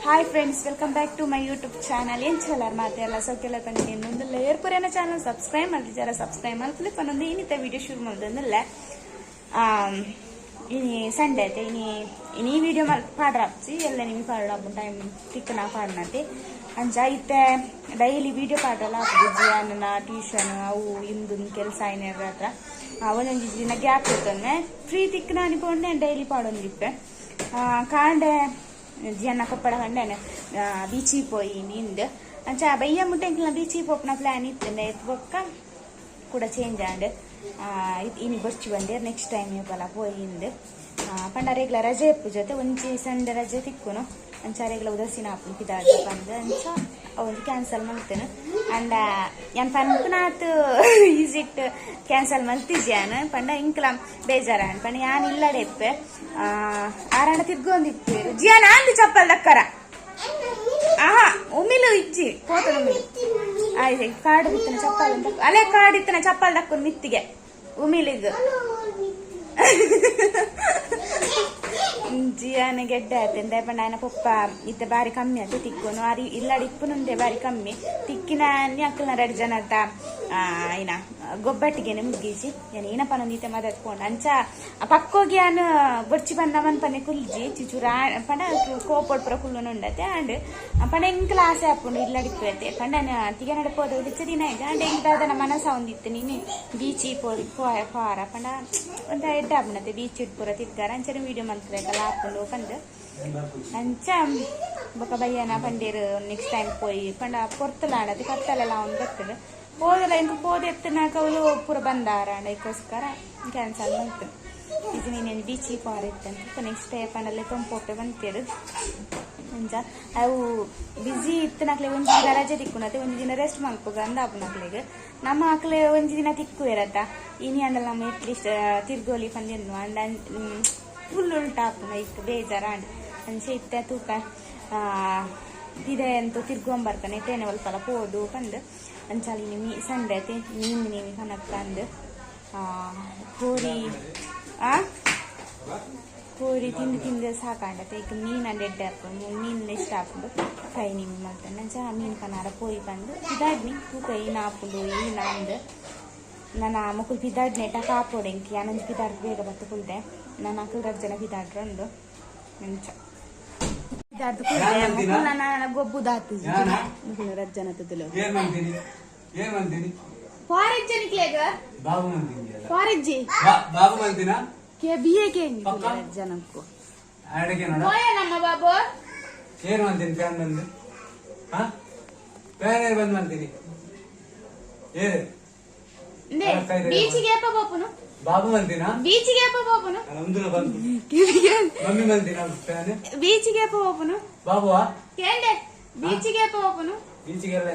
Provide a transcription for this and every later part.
Hi friends, welcome back to my YouTube channel. ಎಂಚಲಾರ್ ಮಾತೆ ಎಲ್ಲ ಸೌಖ್ಯಲ ಪಂಡಿ ಒಂದುಲ್ಲ ಏರ್ಪುರೇನ channel subscribe ಮಲ್ತಿಜಾರ subscribe ಮಲ್ಪಲೆ ಪನ್ನೊಂದು ಇನ್ನಿತ video ಶುರು ಮಲ್ದೊಂದುಲ್ಲ. ಇನಿ ಸಂಡೆ ಐತೆ. ಇನಿ ಇನಿ ವಿಡಿಯೋ ಮಲ್ ಪಾಡ್ರಾಪ್ಸಿ ಎಲ್ಲ ನಿಮಗೆ ಪಾಡಾಪು ಟೈಮ್ ತಿಕ್ಕನ ಪಾಡ್ನತೆ. ಅಂಚ ಇತ್ತೆ ಡೈಲಿ ವಿಡಿಯೋ ಪಾಡಲ್ಲ ಜಿಯಾನ ಟ್ಯೂಷನ್ ಅವು ಇಂದು ಕೆಲಸ ಐನ ಹತ್ರ ಒಂದೊಂದು ದಿನ ಗ್ಯಾಪ್ ಇರ್ತದೆ. ಫ್ರೀ ತಿಕ್ಕನ ಅನ್ಕೊಂಡೆ ಡೈಲಿ ಪಾಡೊಂದಿಪ್ಪೆ. ಕಾಂಡೆ ಜಿಯನ್ನ ಕೊಪ್ಪಳ ಕಂಡೇನೆ ಬೀಚಿಗೆ ಪೋಯಿ ನಿಂದು. ಅಂಚ ಬಯ್ಯ ಮುಟ್ಟ ಎಂಕ್ಲ ಬೀಚಿಗೆ ಪೋಪುನ ಪ್ಲಾನ್ ಇತ್ತು ಬೊಕ್ಕ ಕೂಡ ಚೇಂಜ್ ಆಂಡ್. ಇನಿ ಬೊರ್ಚಿ ಬಂದೆ, ನೆಕ್ಸ್ಟ್ ಟೈಮ್ ಏಪಲ ಪೋಯಿಂದ್ ಪಂಡ ರೇಗ್ಲ ರಜೆ ಇಪ್ಪು ಜೊತೆ ಒಂಜಿ ಸಂಡೆ ರಜೆ ತಿಕ್ಕುನು. ಅಂಚ ರೇಗ್ಲ ಉದಾಸೀನ ಆಪುನು ಪಿದಾಡ್ದ ಪಂದ್ ಅಂಚ ಒಂಜಿ ಕ್ಯಾನ್ಸಲ್ ಮಲ್ತೇನೆ. ಅಂಡ ಯಾನ್ ಪನ್ಪುನಾತ್ ಈಸಿಟ್ ಕ್ಯಾನ್ಸಲ್ ಮಲ್ತಿಜ್ಯಾನ್ ಪಂಡ ಇಂಕ್ಲ ಬೇಜಾರಾಂಡ್. ಪಂಡ ಯಾನ್ ಇಲ್ಲಡೆ ಇಪ್ಪೆ ಆರಾಂಡ ತಿರ್ಗೊಂದಿಪ್ಪೇರು. ಜಿಯಾನ್ ಆಂದು ಚಪ್ಪಲ್ ದಕ್ಕರ. ಆಹಾ, ಉಮಿಲು ಇಜ್ಜಿ ಪೋತನ ಉಮಿಲು. ಆಯ್ತು, ಕಾಡು ಬಿತ್ತನ ಚಪ್ಪಲ್ ಅಂತ ಅಲೆ ಕಾಡು ಇತ್ತನ ಚಪ್ಪಲ್ ದಕ್ಕುನು ಮಿತ್ತಿಗೆ ಉಮಿಲಿಗ್. ಜಿಯಾನ ಗೆಡ್ಡೆ ಆಯ್ತು ಎಂದ ಪಂಡ ಆಯನ ಪೊಪ್ಪ ಇತ್ತೆ ಬಾರಿ ಕಮ್ಮಿ ಆಯ್ತು ತಿಕ್ಕುನು. ಅರಿ ಇಲ್ಲಡಿ ಇಪ್ಪುನುಂದೆ ಬಾರಿ ಕಮ್ಮಿ ತಿಕ್ಕಿನ ಅಕ್ಕಲ್ನ ಎರಡು ಜನತ ಏನ ಗೊಬ್ಬಟ್ಟಿಗೆನೆ ಮುಗ್ಗಿಜಿ. ಏನ ಏನ ಪನೊಂದು ಈತೆ ಮದತ್ ಪೋಂಡ ಅಂಚ ಪಕ್ಕೋಗಿ ಯಾನ್ ಬೊರ್ಚಿ ಬಂದ ಮನ್ಪನೆ ಕುಲ್ಜಿ ಚಿಚೂರ ಪಂಡ ಕೋಪೊಡ್ ಪೂರ ಕುಲ್ಲುನು ಉಂಡತೆ. ಅಂಡ್ ಪಂಡ ಎಂಕ್ಲ ಆಸೆ ಆಪುಂಡು ಇಲ್ಲಡಿಪ್ಪು ಪಂಡ ತಿಗನಡೆ ಪೋದ ಹೆಚ್ಚ ದಿನ ಆಯ್ತು. ಅಂಡ್ ಎಂಕ್ ದಾದನ ಮನಸ ಒಂದಿತ್ತು ನೀನು ಬೀಚಿ ಪೋರ ಪಂಡ ಒಂತ ಎಡ್ಡೆ ಆಪುಂಡತೆ ಬೀಚ್ ಪೂರ ತಿರ್ಗಾರ. ಅಂಚನೆ ವಿಡಿಯೋ ಮಲ್ಪಬೇಕಲ್ಲ ಆಪುಂಡು ಪಂದ್. ಅಂಚ ಬೊಕ ಬಯ್ಯನ ಪಂಡೇರು ನೆಕ್ಸ್ಟ್ ಟೈಮ್ ಪೋಯಿ ಪಂಡ ಪೊರ್ತುಲಾಂಡತೆ ಕತ್ತಲೆಲ್ಲ ಅವ್ನು ಬರ್ತದೆ ಪೋದಲ ಇಂಕ ಪೋದ ಎತ್ತನಾಕ ಅವಳು ಪೂರ ಬಂದಾರ. ಅದಕ್ಕೋಸ್ಕರ ಕ್ಯಾನ್ಸಲ್ ಮಲ್ತು. ಇದು ನೀನು ಬೀಚಿಗೆ ಪೋರ ಇತ್ತಂತ ನೆಕ್ಸ್ಟ್ ಟೈಮ್ ಪಂಡಲ್ಲೇ ತೊಂಪೋಪೆ ಬಂತೇರು. ಅಂಚ ಅವು ಬಿಸಿ ಇತ್ತನಕ್ಲೆ ಒಂಜಿ ದಿನ ರಜೆ ತಿಕ್ಕುನತೆ ಒಂಜಿ ದಿನ ರೆಸ್ಟ್ ಮಲ್ಪುಗ ಅಂದ ಆಪುನಕ್ಲೆಗ್. ನಮ್ಮ ಆಕ್ಲೆ ಒಂಜಿ ದಿನ ತಿಕ್ಕುವೆರತ್ತ. ಇನಿ ಅಂಡಲ ನಮ್ಮ ಎಟ್ಲೀಸ್ಟ್ ತಿರ್ಗೋಲಿ ಪಂದೆನ್ನು ಅಂಡ ಫುಲ್ ಉಲ್ಟಾ ಆಪುನ ಇತ್ತು ಬೇಜಾರ. ಅಂಡ್ ಅಂಚೆ ಇತ್ತೆ ತೂಕ ಪಿದೆ ಅಂತೂ ತಿರ್ಗೊಂಬರ್ತಾನೆ ಎಟ್ಟೆನೆ ಒಲ್ಪಲ ಪೋದು ಪಂದ್. ಅಂಚಾಲಿ ಮೀ ಸಂಡೆ ಐತೆ ಮೀನು ನೀವಿ ಕನಕ್ಕ ಅಂದ್. ಕೋರಿ ಆ ಕೋರಿ ತಿಂದು ತಿಂದು ಸಾಕಾಂಡತೆ. ಈಗ ಮೀನು ಅಂಡ್ ಎಡ್ಡೆ ಆಪುಂಡು, ಮೀನು ಇಷ್ಟ ಆಪುಂಡು. ಫ್ರೈ ನಿಮ್ ಮಲ್ತಂಡ. ಅಂಚ ಮೀನು ಕನಾರ ಪೋಯಿ ಬಂದು ಪಿದಾಡ್ನಿ ತೂಕ ಏನ ಆಪುಂಡು ಏನ ಅಂದ್. ನನ್ನ ಮೊಕುಲು ಪಿದಾಡ್ನೆ ಟಕ ಆಪೋಡು ಎಂಕ್ ಯಾನೊಂಜಿ ಪಿದಾಡ್ ಬೇಗ ಬತ್ತು ಕುಲ್ದೆ. ನಾನು ಅಕುಲು ರಡ್ಡ್ ಜನ ಪಿದಾಡ್ರಂದು. ಅಂಚ ಪಿದಾಡ್ದು ಕುಲ್ದೆ ಮೊಕುಲು ನನ್ನ ಗೊಬ್ಬು ದಾತು ಮೊಕುಲು ರಡ್ಡ್ ಜನ ತುದುಲು. ಏನ್ ಮಂತೀನಿ, ಏನ್ ಮಂತೀನಿ? ಫಾರೆಜ್ಜ ನಿಕ್ಲೆಗ್. ಬಾಬು ಮಂತೀನಿ. ಫಾರೆಜ್ಜಿ. ಬಾಬು ಮಂತಿನ. ಕೆ ಬಿ ಎ ಕೆ ಪಕ್ಕ? ರಡ್ಡ್ ಜನಕ್ಕೂ ಆಡಕ್ಕೆ ನೋಡ. ಪೋಯ ನಮ್ಮ ಬಾಬು. ಏನ್ ಮಂತೀನಿ? ಫ್ಯಾನ್ ಬಂದು, ಹಾ, ಫ್ಯಾನ್ ಏರ್ ಬಂದ್ ಮಂತೀನಿ ಏ. ಇಂದೆ ಬೀಚಿಗೆ ಏಪ ಪೋಪುನು? ಬಾಬು ಮಂತಿನ. ಬೀಚಿಗೆ ಏಪ ಪೋಪುನು? ನಮ್ದುಲ ಬಂದು ಮಮ್ಮಿ ಮಂತಿನ ಫ್ಯಾನ್. ಬೀಚಿಗೆ ಏಪ ಪೋಪುನು? ಬಾಬುವಾ. ಕೇಂಡೆ, ಬೀಚಿಗೆ ಏಪ ಪೋಪುನು? ಬೀಚಿಗೆ ಎಲ್ಲ.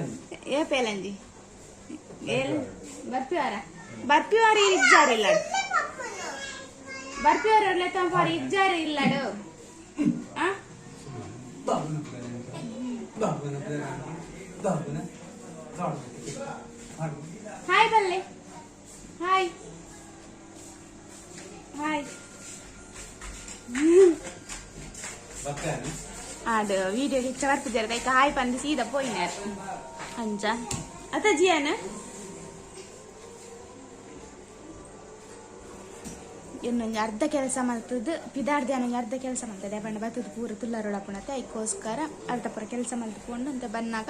ಏಪೇಲಂಜಿ ಏಲ್ ಬರ್ಪಿವಾರ ಬರ್ಪಿವಾರ ಇಜ್ಜಾರು ಇಲ್ಲಡು ಬರ್ಪಿವಾರ ಲೆತ್ತಂಪಾರ ಇಜ್ಜಾರು ಇಲ್ಲಡು ಆ. ಬಾಬುನ ಬಾಬುನ ಬಾಬುನ. ಹಾಯ್ ಬಲ್ಲೆ, ಹಾಯ್ ಹಾಯ್. ಬತ್ತಾನೆ. ಅದು ವಿಡಿಯೋ ಹೆಚ್ಚ ಬರ್ತಿದ್ದಾರೆ ಕೈಕ ಹಾಯ್ ಪಂದು ಸೀದಾ ಪೋಯಿನಾರ್. ಅಂಚ ಅತ್ತ ಜಿಯಾನ ಇನ್ನೊಂದು ಅರ್ಧ ಕೆಲಸ ಮಲ್ತದ್ದು ಪಿದಾರ್ದೆ. ಅನ್ನೊಂದು ಅರ್ಧ ಕೆಲಸ ಮಲ್ತದೆ ಪಂಡ ಬತ್ತದ ಪೂರ ತುಲ್ಲರೊಳಪುಣತೆ. ಐಕ್ಕೋಸ್ಕರ ಅರ್ಧ ಪೂರ ಕೆಲಸ ಮಲ್ತ್ಕೊಂಡು ಅಂತ ಬನ್ನಾಗ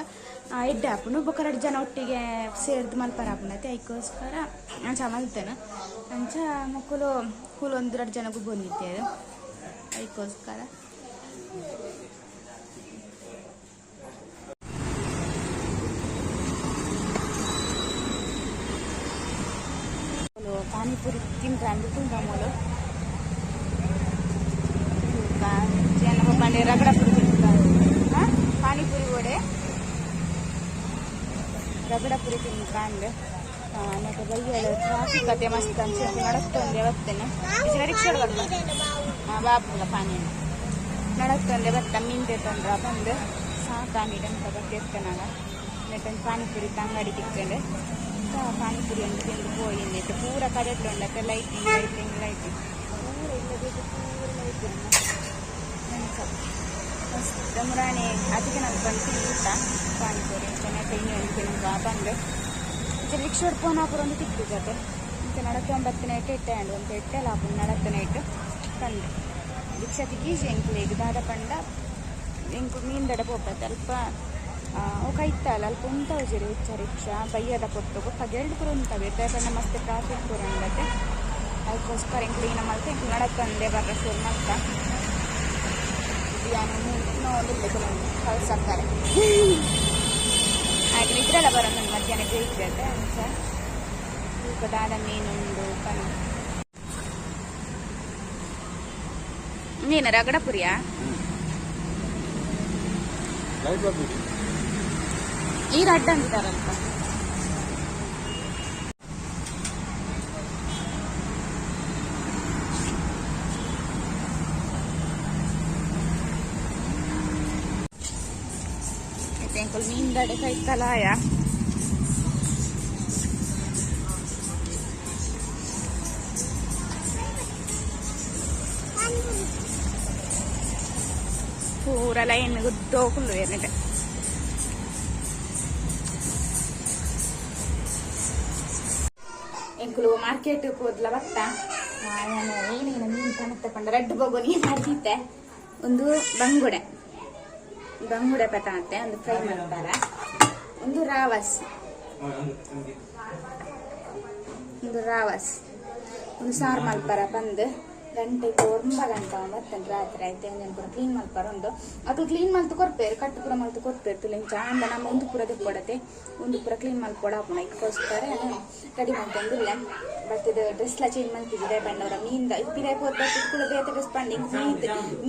ಎಡ್ಡೆ ಆಪುಂಡು. ಬೊಕ್ಕ ರಡ್ಡ್ ಜನ ಒಟ್ಟಿಗೆ ಸೇರ್ದು ಮಲ್ಪರ ಆಪುಂಡತೆ. ಐಕ್ಕೋಸ್ಕರ ಅಂಚ ಮಲ್ತೇನೆ. ಅಂಚ ಮೊಕ್ಕಲು ಕೂಲೊಂದು ರಡ್ಡ್ ಜನ ಗುಬ್ಬೊಂದಿದ್ದೇವೆ ಐಕ್ಕೋಸ್ಕರ. ಪಾನಿಪುರಿ ತಿಂದ್ರ ಅಂದು ತುಂಬ ಮೂಲು ಪಂಡೆ ರಗಡ ಪುರಿ ತಿಂತಾರೆ. ಪಾನಿಪುರಿ ಓಡೆ ರಗಡ ಪುರಿ ತಿಂದ್ರ. ಮತ್ತೆ ಬೈಯಳ ಟ್ರಾಫಿಕ್ ಅದೇ ಮಸ್ತ್ ಅಂಚೆ ನಡಕ್ತೊಂದೆ ಬರ್ತೇನೆ. ರಿಕ್ಷಾ ಬರ್ತ ಬಾಪುಲ ಪಾನಿ ನಡಕ್ತೊಂದೆ ಬತ್ತ ಮೀನ್ ತೊಂದ್ರ ಬಂದು ಸಾಕಾಣಿಡಂತ ಬತ್ತಿರ್ತನಾಗ ನೆಟ್ಟೊಂದು ಪಾನಿಪುರಿ ಅಂಗಡಿ ತಿಕ್ಕಂಡು ಪಾನಿಪುರಿ ಒಂದು ತಿಂದು ಪೋಯಿ. ನೆಟ್ಟು ಪೂರ ಕಡೆಟ್ ಉಂಡತ್ತೆ ಲೈಟಿಂಗ್ ಲೈಟಿಂಗ್ ಲೈಟಿಂಗ್ ಪೂರ ಇಲ್ಲದಿದ್ದು ಪೂರ ಲೈಟಿಂಗ್. ಮಸ್ತ್ ಮುರಾಣಿ ಅದಕ್ಕೆ ನಾನು ಬಂದು ಊಟ ಪಾನಿಪುರಿ ಚೆನ್ನಾಗಿ ಇನ್ನೂ ಬಂದು ರಿಕ್ಷಾ ಫೋನ್ ಹಾಕೋರು ಒಂದು ತಿಕ್ಕು ಜೊತೆ ಇಂಚ ನಡತ್ತೆ ಒಂಬತ್ತು ನೈಟ್ ಇಟ್ಟೆ ಅಂಡ್ ಒಂದು ಎಟ್ಟೆ ಲಾಪು ನಡತ್ತೆ ನೈಟ್ ಪಂಡು ರಿಕ್ಷಾ ತಿಕ್ಕೀಜಿ ಎಂಕ್ಲೆಗ್ ದಾದ ಪಂಡ ಎಂಕು ಮೀನ್ದಡ ಪೋಪತ್ತೆ ಅಲ್ಪ ಅವು ಕೈತಲ್ಲ ಅಲ್ಪ ಉಂತಾವುಜಿ ಹೆಚ್ಚ ರಿಕ್ಷಾ ಬಯ್ಯದ ಪೊರ್ತುಗು ಪಗೆಲ್ಡ್ ಪೂರ ಉಂತಾವೆ ಪಂಡ ಮಸ್ತ್ ಟ್ರಾಫಿಕ್ ಪೂರ ಉಂಡತೆ ಅದಕ್ಕೋಸ್ಕರ ಎಂಕ್ಲು ಈನ ಮಲ್ತೆ ಎಂಕ್ಲು ನಡತ್ತಂದೆ ಬರ್ರ ಶುರು ಮಲ್ತ ಕಳ್ಸಕ್ಕಾರೆ ಹಾಗೆ ನಿದ್ರೆಲ್ಲ ಬರೋದು ಮಧ್ಯಾಹ್ನ ಬೇಯಿಸಿದೆ ಅಂಚ ತೂಕ ದಾದ ಮೀನುಂಡು ಪನ ನೀನು ರಗಡ ಪುರಿಯಾ ಈ ಅಡ್ಡ ಅಂದಿದ್ದಾರಲ್ಪ ಎಂಕುಲು ಮೀನ್ದಡೆ ಕೈತಲಾಯ ಪೂರ ಲೈನ್ ಗುದ್ದೋಕುಲ್ಲು ಏನಿದೆ ಎಂಕುಲು ಮಾರ್ಕೆಟ್ ಹೋದ್ಲ ಬತ್ತ ನಾನು ಏನೇನು ಮೀನು ಕಣತ್ತ ಪಂಡ ರೆಡ್ ಬೋಗೋನಿ ಮಾಡ್ತಿದ್ದೆ ಒಂದು ಬಂಗುಡೆ ಬಂಗುಡೆ ಪತಾಂತೆ ಒಂದು ಫ್ರೈ ಮಾಡ್ತಾರ ಒಂದು ರಾವಸ್ ಒಂದು ರಾವಸ್ ಒಂದು ಸಾರು ಮಲ್ಪರ ಬಂದು ಗಂಟೆಗೆ ಒಂಬ ಗಂಟೆ ಬರ್ತೇನೆ ರಾತ್ರಿ ಆಯ್ತು ಒಂದೇನು ಪೂರ ಕ್ಲೀನ್ ಮಲ್ಪರ ಉಂಡು ಅದು ಕ್ಲೀನ್ ಮಲ್ತು ಕೊರ್ಪೇರು ಕಟ್ಟು ಪೂರ ಮಲ್ತು ಕೊರ್ಪೇರು ತುಲಿಂಚ ಅಂಡ ನಮ್ಮ ಒಂದು ಪೂರ ಕೊಡತೆ ಒಂದು ಪೂರ ಕ್ಲೀನ್ ಮಲ್ಪೊಡ ಹಾಕೋಣ ಇದಕ್ಕೋಸ್ಕರ ರೆಡಿ ಮಾಡ್ಕೊಂಡಿಲ್ಲ ಬಟ್ ಇದು ಡ್ರೆಸ್ ಲ ಚೇಂಜ್ ಮಲ್ತಿದ್ದೆ ಬಂಡವರ ಮೀನ್ ಪಿರಾಯ್ ಪೋತ್ ಕೂಡ ಬೇತೆ ಡ್ರೆಸ್ ಪಂಡಿ ಮೀನ್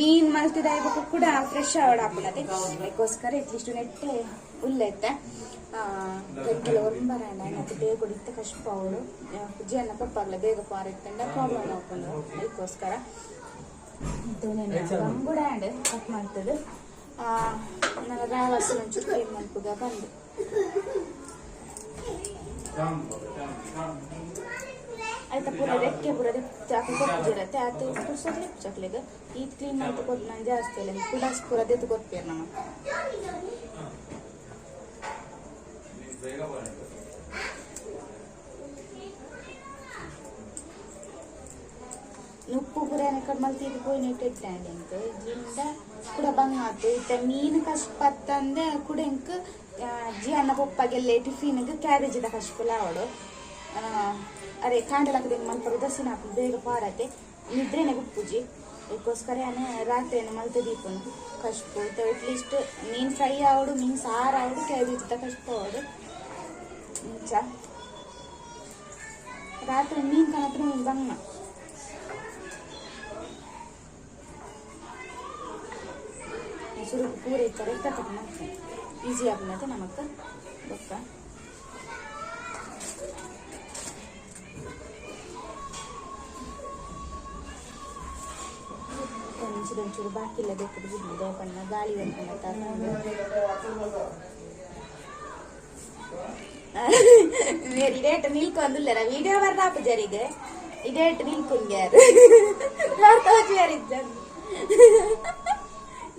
ಮೀನ್ ಮಲ್ತಿದ ಕೂಡ ಫ್ರೆಶ್ ಆವಡ ಹಾಕೋಣತೆ ಅದಕ್ಕೋಸ್ಕರ ಅಟ್ಲೀಸ್ಟ್ ನೆಟ್ಟೆ ಉಲ್ಲೈತೆ ಗಂಟೆಲ ಒಂಬರ ಮತ್ತೆ ಬೇಗ ಇತ್ತ ಕಷ್ಟ ಅವಳು ಜನ ಪಪ್ಪಾಗ್ಲ ಬೇಗ ಪಾರಿತ್ತಂಡ ಪ್ರಾಬ್ಲಮ್ ಹಾಕೊಂಡು ಅದಕ್ಕೋಸ್ಕರ ಬಂಗುಡ ಆ್ಯಂಡ್ ಕಟ್ ಮಾಡ್ತದೆ ನನ್ನ ರಾವಸ್ ಒಂಚೂರು ಫ್ರೈ ಮಲ್ಪುಗ ಬಂದು ಆಯ್ತಾ ಪೂರ ರೆಕ್ಕೆ ಪೂರ ಚಾಕು ಕೊಟ್ಟಿರತ್ತೆ ಆತು ಪುರ್ಸೊತ್ಲೆ ಚಾಕ್ಲೇಗ್ ಈತ್ ಕ್ಲೀನ್ ಮಾಡ್ತು ಕೊಟ್ಟು ನಾನು ಜಾಸ್ತಿ ಇಲ್ಲ ಕುಡಾಸ್ ಪೂರ ದೆತ್ತು ಕೊರ್ಪೇರು ನಮ್ಮ ಉಪ್ಪು ಪೂರ ಕಡ್ ಮಲ್ತಿ ಇದು ಪೋಯಿ ನೆಟ್ ಇಟ್ಟಾಂಡ್ ಎಂಕ್ ಜಿಂಡ ಕುಡ ಬಂಗ ಆತು ಇತ್ತ ಮೀನು ಕಷ್ಪತ್ತಂದೆ ಕುಡ ಎಂಕ್ ಜಿಯನ್ನ ಪೊಪ್ಪಗೆಲ್ಲ ಟಿಫಿನ್ಗೆ ಕ್ಯಾಬೇಜಿದ ಕಷ್ಪುಲ ಅವಳು ಅರೆ ಕಾಂಡಲಕ್ಕದ ಮಲ್ಪ ಉದಾಸೀನ ಹಾಕು ಬೇಗ ಪಾಡತೆ ನಿದ್ರೆನೆ ಗುಪ್ಪುಜಿ ಅದಕ್ಕೋಸ್ಕರ ರಾತ್ರಿ ಮಲ್ತ ದೀಪನು ಕಷ್ಪು ಅಟ್ಲೀಸ್ಟ್ ಮೀನು ಫ್ರೈ ಆವಡು ಮೀನು ಸಾರು ಆವಡು ಕ್ಯಾಬೇಜಿದ ಕಷ್ಪ ಆವಡು ಮುಂಚ ರಾತ್ರಿ ಮೀನು ಕಣತ್ರ ಮೀನು ಬಂಗ ಸುರುಕು ಪೂರ ಇತ್ತಾರೆ ಕಟ್ ಮಾಡ್ತೇನೆ ಈಸಿ ಆಗ್ನತೆ ನಮಕ್ ಬೊಕ್ಕ ಒಂಚೂರು ಒಂಚೂರು ಬಾಕಿ ಇಲ್ಲ ಬೇಕು ಬಿಡ್ಲಿ ದಯಪಣ್ಣ ಗಾಳಿ ಇಡೇಟ್ ನಿಲ್ಕೊಂದಿಲ್ಲ ವಿಡಿಯೋ ಬರ್ದಾಪ ಜರಿಗೆ ಇಡೇಟ್ ನಿಲ್ಕೊಂಡ್ಯಾರು ಇದ್ದ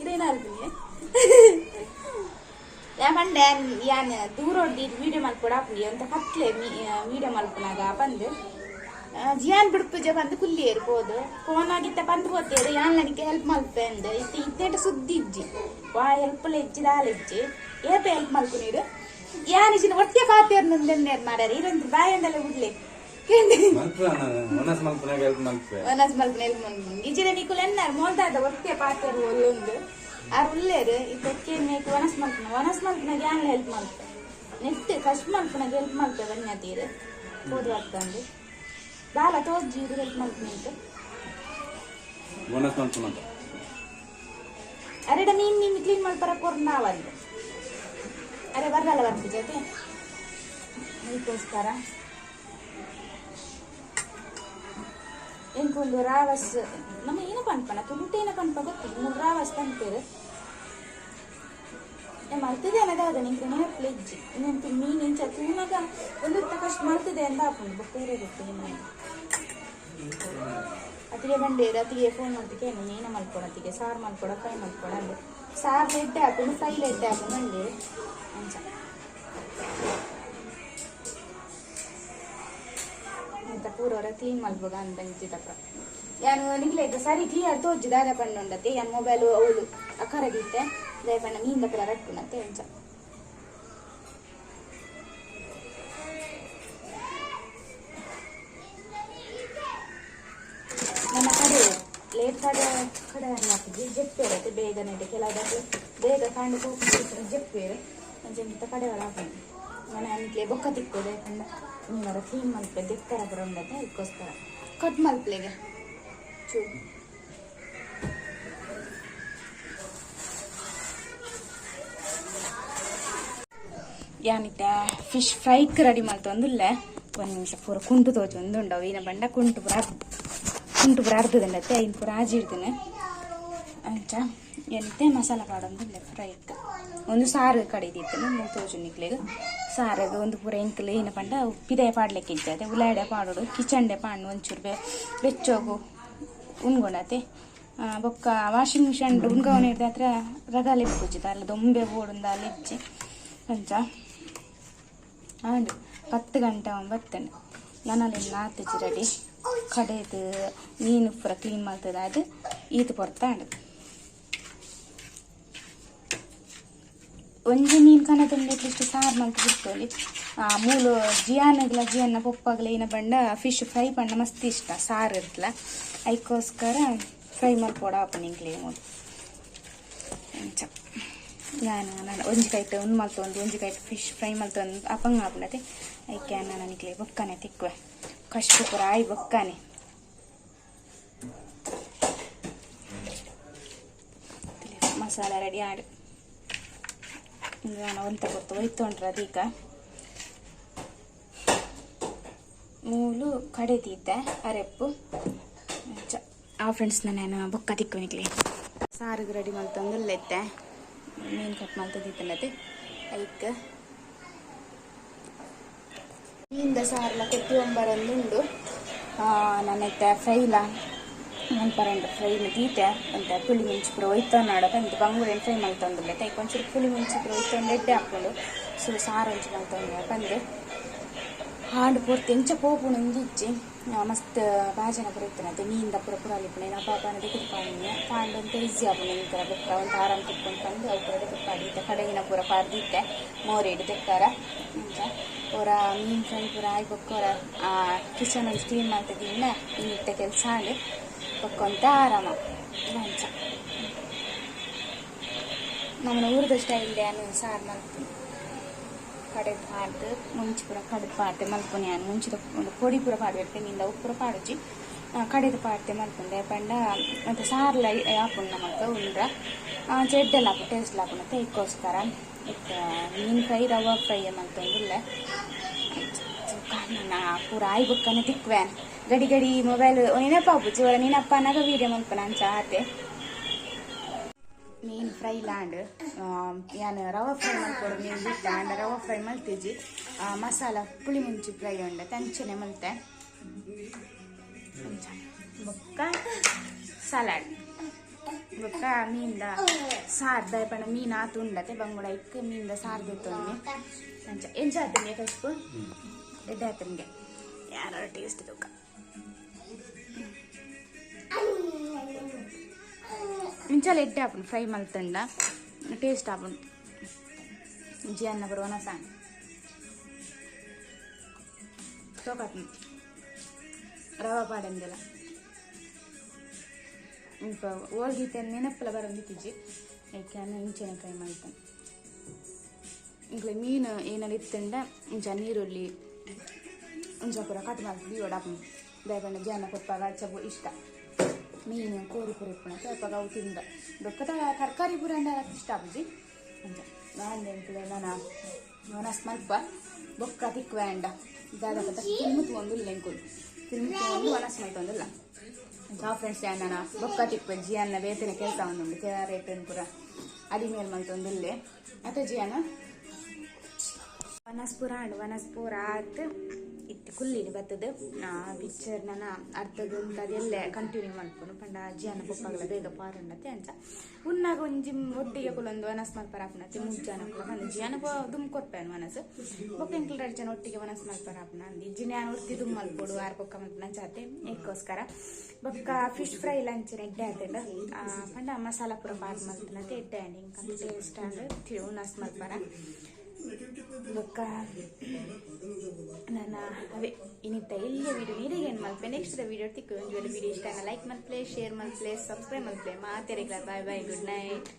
ಇದೇನ ಅಲ್ಪಿನಿ ಯಾಕಂಡೆ ಯಾನ್ ದೂರೊಡ್ಡಿ ವಿಡಿಯೋ ಮಲ್ಪೊಡ ಆಪುಂಡಿ ಅಂತ ಕತ್ಲೆ ವಿಡಿಯೋ ಮಲ್ಪುನಾಗ ಬಂದು ಜಿಯಾನ್ ಬಿಡ್ಪುಜ ಬಂದು ಕುಲ್ಲಿಯೇರು ಪೋದು ಫೋನ್ ಆಗಿತ್ತ ಬಂದು ಪೋತೇರು ಯಾನ್ ನನಗೆ ಹೆಲ್ಪ್ ಮಲ್ಪೆ ಅಂದ್ ಇತ್ತೆ ಇತ್ತೇಟ ಸುದ್ದಿ ಇಜ್ಜಿ ವಾ ಹೆಲ್ಪ್ ಇಜ್ಜಿ ದಾಲ ಇಜ್ಜಿ ಏಪ ಹೆಲ್ಪ್ ಮಲ್ಪುನೀರು ಯಾನ್ ಇಜ್ಜಿನ ಒಟ್ಟಿಗೆ ಪಾತೇರು ನಂದೆನ್ನೇರ್ ಮಾಡ್ಯಾರ ಇರಂತ ಬಾಯಂದಲ್ಲ ಬಿಡ್ಲಿ ಒನಸ್ ಮಲ್ಪನಾಗ ಹೆಲ್ಪ್ ಮಲ್ಪೆ ಒನಸ್ ಮಲ್ಪನ ಹೆಲ್ಪ್ ಮಲ್ಪುನ ಇಜ್ಜಿನ ನಿಕುಲ್ ಎನ್ನಾರ್ ಮೋಲ್ದಾದ ಒಟ್ಟಿಗೆ ಪಾತೇರು ಒಲ್ಲೊಂದು ಆರ್ ಉಲ್ಲೇರು ಇತ್ತಕ್ಕೆ ಮೇಕ್ ಒನಸ್ ಮಲ್ಪನ ಒನಸ್ ಮಲ್ಪನಾಗ ಯಾನ್ ಹೆಲ್ಪ್ ಮಲ್ಪೆ ನೆಟ್ ಕಷ್ಟ ಮಲ್ಪನಾಗ ಹೆಲ್ಪ್ ಮಲ್ಪೆ ಬನ್ನಿ ಹೋದ್ ಬರ್ತಂದು ದಾಲ ತೋಜ್ ಇದು ಹೆಲ್ಪ್ ಮಲ್ಪನಿಂತ ಒನಸ್ ಮಲ್ಪನಾಗ ಅರೆಡ ಮೀನ್ ನಿಮ್ ಕ್ಲೀನ್ ಮಲ್ಪರ ಕೊರ್ ನಾವಂದು ಅರೆ ಬರಲ್ಲ ಬರ್ತಿ ಜೊತೆ ಅದಕ್ಕೋಸ್ಕರ ಎಂಕೊಂದು ರಾವಸ್ ನಮ್ಮ ಏನ ಪನ್ಪನ ತುಳುಟು ಏನ ಪನ್ಪ ಗೊತ್ತಿಲ್ಲ ಮೂರು ರಾವಸ್ ಪನ್ಪೇರು ಮಲ್ತಿದೆ ಅನ್ನದಾದ ನಿಂಗೆ ನೆನಪು ಇಜ್ಜಿ ನೆನ್ಪು ಮೀನು ಇಂಚ ತೂನಗ ಒಂದು ಕಷ್ಟ ಮಲ್ತಿದೆ ಅಂತ ಹಾಕೊಂಡು ಬೊಕ್ಕ ಗೊತ್ತು ನಿಮ್ಮ ಅತಿಗೆ ಬಂಡೇರು ಅತಿಗೆ ಫೋನ್ ಮಾಡ್ತಿಗೆ ಏನು ಮೀನ ಮಲ್ಕೊಡ ಅತಿಗೆ ಸಾರು ಮಲ್ಕೊಡ ಫ್ರೈ ಮಲ್ಕೊಡ ಅಂದೆ. ಸಾರು ಎಡ್ಡೆ ಹಾಕೊಂಡು ಫ್ರೈ ಎಡ್ಡೆ ಹಾಕೊಂಡು ಅಂಡಿ ಅಂಚ ಅಂತ ಪೂರ ಕ್ಲೀನ್ ಮಲ್ಪುಗ ಅಂತ ಇಂಚಿತಪ್ಪ ಯಾನು ನಿಗ್ಲೆ ಸರಿ ಕ್ಲಿಯರ್ ತೋಜಿ ದಾದ ಪಂಡುಂಡತೆ ಯಾನ್ ಮೊಬೈಲ್ ಅವಳು ಅಕ್ಕರದಿತ್ತೆ ದಯಪಂಡ ಮೀನ್ದ ಪೂರ ರಟ್ಟುನತ್ತೆ ಅಂಚ ನನ್ನ ಕಡೆ ಲೇಟ್ ಕಡೆ ಕಡೆ ಹಾಕಿದ್ವಿ ಜಪ್ಪೇರತ್ತೆ ಬೇಗನೆ ಕೆಲವು ಬೇಗ ಕಾಂಡು ಹೋಗಿ ಜಪ್ಪೇರು ಅಂಚೆ ಕಡೆ ಒಳ ಹಾಕೊಂಡು ಮನೆ ಅಂತ್ಲೆ ಬೊಕ್ಕ ತಿಕ್ಕೋದೆ ಕಂಡ ನೀವರ ಕ್ಲೀನ್ ಮಲ್ಪೆ ದೆಕ್ಕರ ಪುರ ಉಂಡತೆ ಅದಕ್ಕೋಸ್ಕರ ಕಟ್ ಮಲ್ಪ್ಲೆಗೆ ಚೂ ಯಾನಿತ್ತೆ ಫಿಶ್ ಫ್ರೈಕ್ ರೆಡಿ ಮಲ್ತೊಂದುಲ್ಲೆ ಒಂದು ನಿಮಿಷ ಪೂರ ಕುಂಟು ತೋಚೊಂದುಂಡವು ಈನ ಬಂಡ ಕುಂಟು ಪೂರ ಕುಂಟು ಪೂರ ಅರ್ಧದಂಡತ್ತೆ ಐನ್ ಪೂರ ಆಜಿಡ್ದಿನ ಅಂಚ ಏನಿತ್ತೆ ಮಸಾಲ ಪಾಡೊಂದುಲ್ಲೆ ಫ್ರೈಕ್ ಒಂದು ಸಾರು ಕಡಿದಿತ್ತು ಮೂರು ತೋಜು ನಿಕ್ಲೆಗ್ ಸಾರಿಗೆ ಒಂದು ಪೂರ ಎಂಕಲ್ ಏನ ಪಂಡ ಪಿದೆ ಪಾಡ್ಲಿಕ್ಕೆ ಇಜ್ಜದೆ ಉಲಾಡೆ ಪಾಡೋಡು ಕಿಚನ್ಡೆ ಪಾಂಡು ಒಂಚೂರು ಬೆಚ್ಚೋಗು ಉಣ್ಗೊಂಡತೆ ಬೊಕ್ಕ ವಾಷಿಂಗ್ ಮಿಷನ್ ಉಣ್ಗವನ ಹಿಡ್ದು ಹತ್ರ ರಗಾಲೆ ಪೂಜಿದ ಅಲ್ಲ ದೊಂಬೆ ಬೋಡುಂದ ಅಲ್ಲಿ ಇಜ್ಜಿ ಅಂಚ ಆಂಡ್ 10 ಗಂಟೆ ಅವನು ಬರ್ತೇನೆ ನನಲಿಂದ ಆತಿಜಿ ರೆಡಿ ಕಡೆದು ಮೀನು ಪೂರ ಕ್ಲೀನ್ ಮಾಡ್ತದ ಅದು ಈತ ಪೊರ್ತಾಂಡ್ ಒಂಜಿ ಮೀನು ಕನತಂಡ ಅಟ್ಲೀಸ್ಟ್ ಸಾರು ಮಲ್ತ್ ಬಿಡ್ತೋಲಿ ಮೂಲು ಜಿಯಾನಗ್ಲ ಜಿಯನ್ನ ಪೊಪ್ಪಗ್ಲ ಏನ ಬಂಡ ಫಿಶ್ ಫ್ರೈ ಪಂಡ ಮಸ್ತ್ ಇಷ್ಟ ಸಾರು ಇರ್ತಲ ಐಕ್ಕೋಸ್ಕರ ಫ್ರೈ ಮಲ್ಪೊಡ ಆಪುಂಡು ಎಂಕ್ಲೆಗ್ ಮೂಲು ಅಂಚ ನಾನು ನಾನು ಒಂಜಿ ಕೈಟ್ ಉಂದು ಮಲ್ತೊಂದು ಒಂಜಿ ಕೈಟ್ ಫಿಶ್ ಫ್ರೈ ಮಲ್ತೊಂದು ಅಪಂಗ ಆಪುಂಡತೆ ಐಕೆ ನಾನು ನಿಕ್ಲೆ ಬೊಕ್ಕನೆ ತಿಕ್ಕುವೆ ಕಷ್ಟ ಪೂರ ಆಯ್ ಬೊಕ್ಕನೆ ಮಸಾಲ ರೆಡಿ ಆಡು ನಾನು ಒಂತ ಕೊರ್ತು ಒಯ್ತೊಂಡ್ರ ಅದೀಗ ಮೂಲು ಕಡೆದೀತೆ ಅರೆಪ್ಪು ಆ ಫ್ರೆಂಡ್ಸ್ ನಾನು ಬೊಕ್ಕ ತಿಕ್ಕು ನಿಕ್ಲೆ ಸಾರಿಗೆ ರೆಡಿ ಮಲ್ತೊಂದುಲ್ಲೆತ್ತೆ ಮೀನು ಕಟ್ ಮಲ್ತದಿತ್ತಲ್ಲತೆ ಐಕ್ ಮೀನ್ದ ಸಾರ್ಲ ಕೊತ್ತಿ ಒಂಬರೊಂದುಂಡು ನನ್ನೈತೆ ಫ್ರೈಲ ಮನ್ಪರಂಡ ಫ್ರೈಲ ದೀತೆ ಅಂತ ಪುಳಿ ಮುಂಚಿ ಪೂರ ಒಯ್ತೊನ್ನಾಡ ಬಂದು ಬಂಗುಡೆನ್ ಫ್ರೈ ಮಲ್ತೊಂದುಲ್ಲೆ ಐಕ್ ಒಂಚೂರು ಪುಳಿ ಮುಂಚಿ ಪೂರ ಒಯ್ತೊಂಡು ಎಡ್ಡೆ ಹಾಕೊಂಡು ಸೊ ಸಾರು ಒಂಚಿ ಮಲ್ತೊಂದು ಬಂದು ಹಾಂಡ್ ಪೂರ್ತಿ ಎಂಚ ಪೋಪುಂಡು ಒಂಜಿಜ್ಜಿ ಮಸ್ತ್ ಬಾಜನ ಪೂರ ಇತ್ತನತೆ ಮೀನ್ದ ಪೂರ ಪುರ ಅಲಿಪುಣೆ ಪಾಪನ ದೆಕ್ಕುದು ಪಾಡಿನ ಪಾಂಡ್ ಅಂತ ಈಸಿ ಆಪುಂಡು ಎಂಕಲ ಬೊಕ್ಕ ಒಂತ ಆರಾಮ್ ತಿಕ್ಕೊಂಡು ಬಂದು ಅವು ಪೂರ ದೆಕ್ಕುದು ಪಾಡಿತ್ತೆ ಕಡೆಗಿನ ಪೂರ ಪಾಡ್ದಿತ್ತೆ ಮೋರಿಡ್ ತೆಕ್ಕಾರ ಅಂಚ ಪೂರ ಮೀನು ಫ್ರೈ ಪೂರ ಆಯ್ ಬೊಕ್ಕ ಒರ ಕಿಚನ್ ಒಂಜಿ ಕ್ಲೀನ್ ಮಲ್ತದಿನ್ನ ಇನ್ನಿತ್ತೆ ಕೆಲಸ ಆಂಡ್ ಬೊಕ್ಕ ಒಂತೆ ಆರಾಮ ಅಂಚ ನಮ್ಮನ ಊರದ ಸ್ಟೈಲ್ ಯಾನು ಸಾರು ಮಲ್ಪುನಿ ಕಡೆದು ಪಾಡ್ದು ಮುಂಚಿ ಪೂರ ಕಡೆದು ಪಾಡ್ತೆ ಮಲ್ಪುನಿ ಯಾನ್ ಮುಂಚಿದ ಒಂದು ಪೊಡಿ ಪೂರ ಪಾಡ್ಬೆರ್ತೆ ಮೀನ್ದ ಉಪ್ಪು ಪೂರ ಪಾಡುಜಿ ಕಡೆದು ಪಾಡ್ತೆ ಮಲ್ಪುಂಡೆ ಪಂಡ ಮತ್ತೆ ಸಾರ್ಲ ಆಪುಂಡು ನಮಕ್ ಉಂಡ್ರ ಎಡ್ಡೆಲ ಆಪುಂಡು ಟೇಸ್ಟ್ ಆಪುಂಡು ಐಕ್ಕೋಸ್ಕರ ಇತ್ತೆ ಮೀನು ಫ್ರೈ ರವಾ ಫ್ರೈ ಮಲ್ತೊಂದುಲ್ಲೆ ನನ್ನ ಪೂರ ಆಯ್ ಬೊಕ್ಕನೆ ತಿಕ್ವೆ ಗಡಿ ಗಡಿ ಮೊಬೈಲ್ ನೆನಪಾಪುಜಿ ಒರ ನೆನಪ ಅನ್ನಾಗ ವೀಡಿಯೋ ಮಲ್ಪುನ ಅಂಚ ಆತೆ ಮೀನು ಫ್ರೈ ಲಾಂಡ್ ಯಾನ್ ರವಾ ಫ್ರೈ ಮಲ್ಪೊಡು ಮೀನು ಬಿಟ್ಟ ಆಂಡ ರವಾ ಫ್ರೈ ಮಲ್ತಿಜಿ ಮಸಾಲ ಪುಳಿ ಮುಂಚಿ ಫ್ರೈ ಉಂಡೆ ಅಂಚನೆ ಮಲ್ತೆ ಅಂಚ ಬೊಕ್ಕ ಸಲಾಡ್ ಬೊಕ್ಕ ಮೀನ್ದ ಸಾರ್ ದಾಯ ಪಂಡ ಮೀನು ಆತು ಉಂಡತೆ ಬಂಗುಡ ಇಕ್ ಮೀನ್ದ ಸಾರ್ ದೆತ್ತೊಂದು ಅಂಚ ಎಂಚ ಆತಂಗೆ ಕಸ್ಪು ಎಡ್ಡೆ ಆತಂಗೆ ಯಾರು ಟೇಸ್ಟ್ ತೂಕ ಇಂಚಲ ಎಡ್ಡೆ ಆಪುಂಡು ಫ್ರೈ ಮಲ್ತಂಡ ಟೇಸ್ಟ್ ಆಪುಂಡು ಜಿಯನ್ನ ಪೂರ ಒನಸಾಂಡ್ ತೋಕತ್ನು ರವಾ ಪಾಡಂದೆಲ್ಲ ಇಂಪ ಓಲ್ಗೀತೆ ನೆನಪುಲ ಬರೊಂದಿತ್ತಿಜಿ ಐಕೆ ಇಂಚನೆ ಫ್ರೈ ಮಲ್ತೇನೆ ಇಂಕ್ಲೆ ಮೀನು ಏನಾರ ಇತ್ತಂಡ ಇಂಚ ನೀರುಳ್ಳಿ ಇಂಚ ಪೂರ ಕಟ್ ಮಲ್ತ್ ದೀವೊಡು ದಾಯೆ ಪಂಡ ಜಿಯನ್ನ ಕೊರ್ಪಾಗ ಅಚ್ಚ ಇಷ್ಟ ಮೀನು ಕೋರಿ ಪೂರ ಇಪ್ಪುನತೆ ಅಪಗ ಅವು ತಿಂದ ಬೊಕ್ಕ ತರಕಾರಿ ಪೂರ ಅಂಡ ಇಷ್ಟ ಆಪುಜಿ ಅಂಚ ಆಂಡ ಎಂಕುಲು ನನ ಒನಸ್ ಮಲ್ಪ ಬೊಕ್ಕ ತಿಕ್ಕುವೆ ಅಂಡ ದಾದ ಪಂಡ ಫಿಲ್ಮ್ ತೂವೊಂದುಲ್ಲ ಎಂಕುಲು ಫಿಲ್ಮ್ ತೂವೊಂದು ಒನಸ್ ಮಲ್ತೊಂದುಲ್ಲ ಅಂಚ ಫ್ರೆಂಡ್ಸ್ ಯಾನ್ ಬೊಕ್ಕ ತಿಕ್ಕುವೆ ಜಿಯನ್ನ ಬೇತೆನೆ ಕೆಲಸ ಉಂಡು ಕ್ಯಾರೆಟ್ ಪೂರ ಅಡಿ ಮೇಲ್ ಮಲ್ತೊಂದುಲ್ಲೆ ಅತ ಜಿಯಾನ ವನಸ್ ಪೂರ ಆಂಡ್ ವನಸ್ ಪೂರ ಆತ್ ಇತ್ತೆ ಕುಲ್ಲಿನಿ ಬತ್ತದು. ಪಿಕ್ಚರ್ ನನ ಅರ್ಧದ ಅದೆಲ್ಲ ಕಂಟಿನ್ಯೂ ಮಲ್ಪುನು ಪಂಡ ಜಿಯಾನ ಪೊಪ್ಪಗಲ ಬೇಗ ಪಾರುಂಡತೆ. ಅಂಚ ಉನ್ನಾಗ ಒಂಜಿ ಒಟ್ಟಿಗೆ ಕುಲೊಂದು ವನಸ್ ಮಲ್ಪರ ಆಪುನತೆ. ಮೂಜಿ ಜನ ಪಂಡ ಜಿಯಾನ ದುಮ್ ಕೊರ್ಪೇನು ವನಸ್, ಬೊಕ್ಕ ಎಂಕ್ಲ ರಡ್ಡ್ ಜನ ಒಟ್ಟಿಗೆ ವನಸ್ ಮಲ್ಪರ ಆಪುನ ಅಂದ್. ಇಜ್ಜಿನ ಯಾನ್ ಒರ್ತಿ ದುಮ್ ಮಲ್ಪೊಡು, ಆರ್ ಬೊಕ್ಕ ಮಲ್ಪುನ ಅಂಚಾತೆ ಎಕ್ಕೋಸ್ಕರ. ಬೊಕ್ಕ ಫಿಶ್ ಫ್ರೈ ಲಂಚಿನ ಎಡ್ಡೆ ಆತಂಡ್. ಪಂಡ ಮಸಾಲ ಪೂರ ಪಾಡ್ ಮಲ್ತನತೆ, ಎಡ್ಡೆ ಆಂಡ್. ಇಂಕ ಟೇಸ್ಟ್ ಆಂಡ್ ಉನಸ್ ಮಲ್ಪರ. ಬೊಕ್ಕ ನನ್ನ ಅವೇ ಇನ್ನಿತ್ತ ಎಲ್ಲಿಯ ವಿಡಿಯೋ ನೀರಿಗೆ ಏನು ಮಲ್ಪೆ. Next video ತಿಕ್ಕು. ಒಂದು ವೇಳೆ ವಿಡಿಯೋ ಇಷ್ಟ ಲೈಕ್ ಮಲ್ಪ್ಲೆ, ಶೇರ್ ಮಲ್ಪ್ಲೆ, ಸಬ್ಸ್ಕ್ರೈಬ್ ಮಲ್ಪ್ಲೆ. ಮಾತೆರೆಗ್ಲ ಬಾಯ್ ಬಾಯ್, ಗುಡ್ ನೈಟ್.